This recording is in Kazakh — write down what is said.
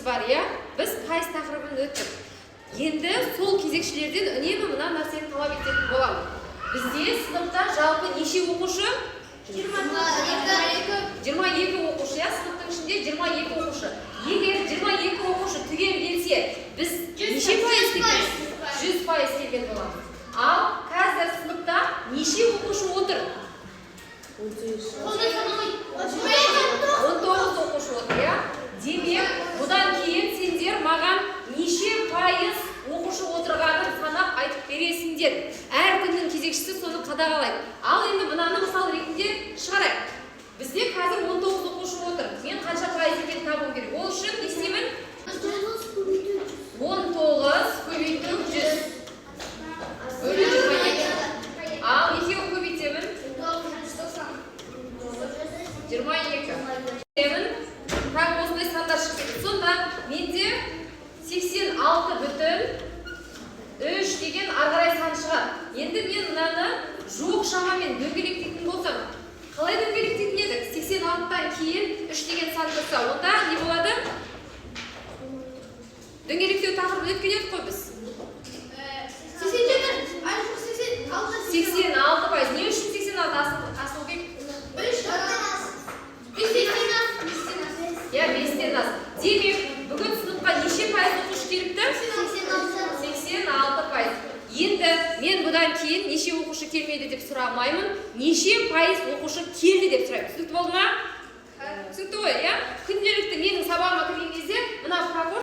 бар, иә? Біз пайыз тақырыбын өттік. Енді сол кезекшілерден үнемі мына нәрсені талап ететін боламын. Бізде сыныпта жалпы неше оқушы? 22 оқушы, иә? Сыныптың ішінде 22 оқушы. Егер 22 оқушы түгел келсе, біз неше пайыз келгенбіз? 100% келген боламыз. Ал қазір сыныпта неше оқушы отыр? 19 оқушы отыр, иә? Демек, бұдан кейін сендер маған неше пайыз оқушы отырғанын санап айтып бересіңдер. Әр күннің кезекшісі соны қадағалайды. Ал енді мынаны мысал ретінде шығарайық. Бізде қазір 19 оқушы отыр. Мен қанша пайыз екенін табуым керек. Ол үшін не істеймін? 19 көбейту 100 бөлу 22. Ал екеуін көбейтемін. 22. Тағы осындай сандар шығып кетеді. Сонда менде 86,3 деген ары қарай сан шығады. Енді мен мынаны жуық шамамен дөңгелектейтін болсам, қалай дөңгелектейтін едік? 86-тан кейін 3 деген сан тұрса, онда не болады? Дөңгелектеу тақырыбын өткен едік қой біз. 86%. Не үшін 86, Асылбек? Иә, 5-тен аз. Демек, бүгін сыныпқа неше пайыз оқушы келіпті? 86%. Енді мен бұдан кейін неше оқушы келмеді деп сұрамаймын, неше пайыз оқушы келді деп сұраймын. Түсінікті болды ма? Түсінікті ғой, иә? Күнделікті менің сабағыма кірген кезде мына пропорция